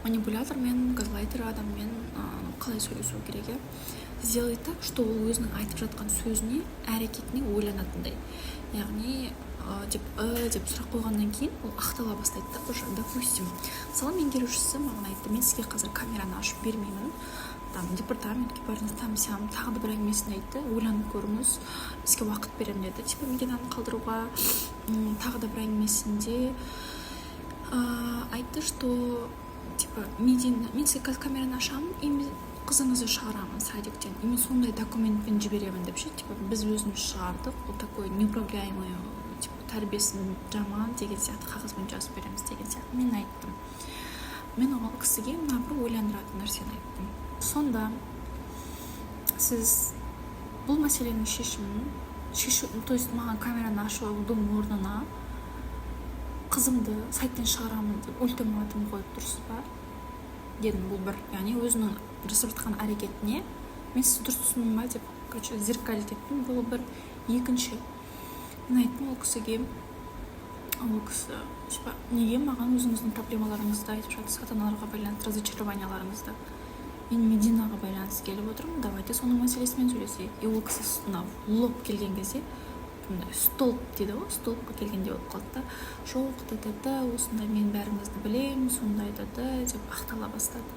Манипулятормен, газлайтер адаммен қалай сөйлесу керек, иә? Сделать так, что ол өзінің айтып жатқан сөзіне, әрекетіне ойланатындай. Яғни деп деп сұрақ қойғаннан кейін ол ақтала бастайды да уже. Допустим, мысалы, меңгерушісі маған айтты: «Мен сізге қазір камераны ашып бермеймін, там департаментке барыңыз», там сям тағы да бір әңгімесін айтты. «Ойланып көріңіз, сізге уақыт беремін», — деді, типа Мединаны қалдыруға. Тағы да бір әңгімесінде айтты, что типа Медина, мен сізге қазір камераны ашамын и қызыңызды шығарамын садиктен, и мен сондай документпен жіберемін деп ше, типа біз өзіміз шығардық, ол такой неуправляемый, типа тәрбиесі жаман деген сияқты қағазбен жазып береміз деген сияқты. Мен айттым, мен ол кісіге мына бір ойландыратын нәрсені айттым: «Сонда сіз бұл мәселенің шешімін шешу, то есть маған камераны ашудың орнына қызымды садиктен шығарамын деп ультиматум қойып тұрсыз ба?» — дедім. Бұл бір, яғни өзінің жасап жатқан әрекетіне мен сізді дұрыс түсіндім ба деп, короче, зеркалить еттім. Бұл бір. Екінші, мен айттым ол кісіге, ол кісі типа: «Неге маған өзіңіздің проблемаларыңызды айтып жатырсыз, ата аналарға байланысты разочарованияларыңызды? Мен Мединаға байланысты келіп отырмын, давайте соның мәселесімен сөйлесейік». И ол кісі мына в лоб келген кезде, мындай столб дейді ғой, столбқа келгендей болып қалды да: «Жоқ, т т т осындай, мен бәріңізді білемін», сондай т т деп ақтала бастады.